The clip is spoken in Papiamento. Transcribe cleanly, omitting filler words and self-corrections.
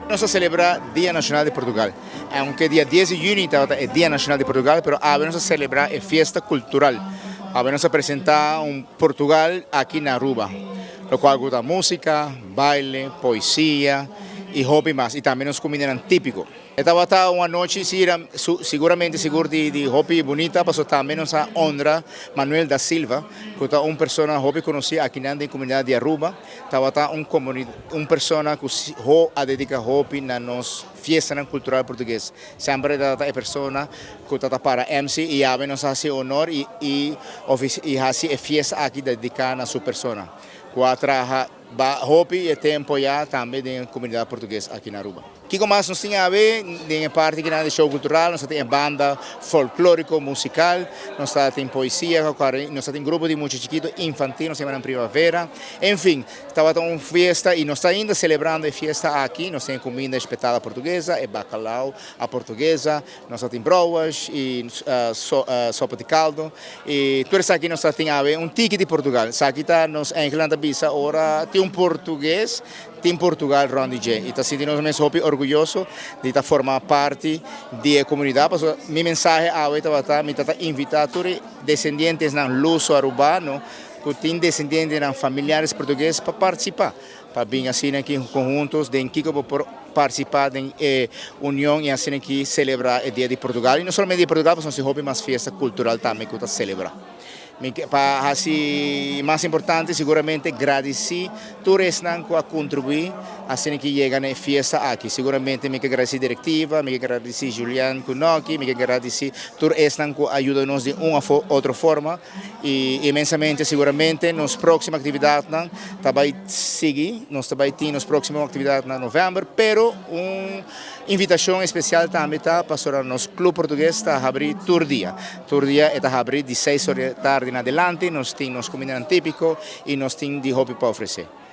Nos ta celebra Dia Nacional di Portugal. Aunke dia 10 di juni tabata e Dia Nacional di Portugal, pero awe nos ta celebra e fiesta cultural. Awe nos ta presenta un Portugal aki na Aruba, locual cu ta musica, baile, poesia y hopi mas, y tambe nos cumindanan tipico. E tabata un anochi siguramente sigur di hopi bunita pasobra tambe nos a honra Manuel da Silva cu ta un persona hopi conoci akinan den comunidad di Aruba. Tabata un un persona cu a dedica hopi na nos fiestanan cultural portugues. Semper e tabata e persona cu tabata para MC y awe nos a haci honor y y haci e fiesta aki dedica na su persona cu a traha hopi e tempo ya tambe den comunidad portugues aki na Aruba. Kiko mas nos tin awe den e parti kinan di show cultural? Nos ta tin e banda folklorico musical, nos ta tin poesia, nos ta tin grupo di mucha chikito infantil, nos ta yama nan Primavera. En fin, tabata un fiesta y nos ta ainda celebrando e fiesta aki. Nos tin e cuminda espetada portuguesa, e bacalao a portuguesa, nos ta tin brouwers y sopa di caldo y tur esaki nos ta tin awe un tiki di Portugal. Esaki ta nos Engeland ta bisa ora tin un portugues Tin Portugal rond di dje y ta sinti nos mes hopi orguyoso di ta forma parti di e comunidad pasobra mi mensahe awe tabata mi ta ta invita tur e descendientesnan luso arubano cu tin descendientenan familiares portugues pa participa pa bin asina aki conhuntos den kico bo por participa den e union y asina aki celebra e dia di Portugal y no solamente di Portugal pasobra nos tin hopi mas fiesta cultural tambe cu ta celebra. Mi ke pa hasi mas importante siguramente gradisí tur esnan ku a kontribuí asina ki yega na e fiesta aki. Siguramente mi ke gradisí direktiva, mi ke gradisí Julian ku Noki, mi ke gradisí tur esnan ku a yuda nos di un òf otro forma i inmensamente siguramente nos próksimo aktividatnan ta bai sigui, nos ta bai tin nos próksimo aktividat na novèmber, pero un invitashon espesial tambe ta pasobra nos Club Portugues ta habrí tur dia. Tur dia e ta habri di seis or di tardi na adelante, nos tin nos cumindanan tipico y nos tin di hopi pa ofrece.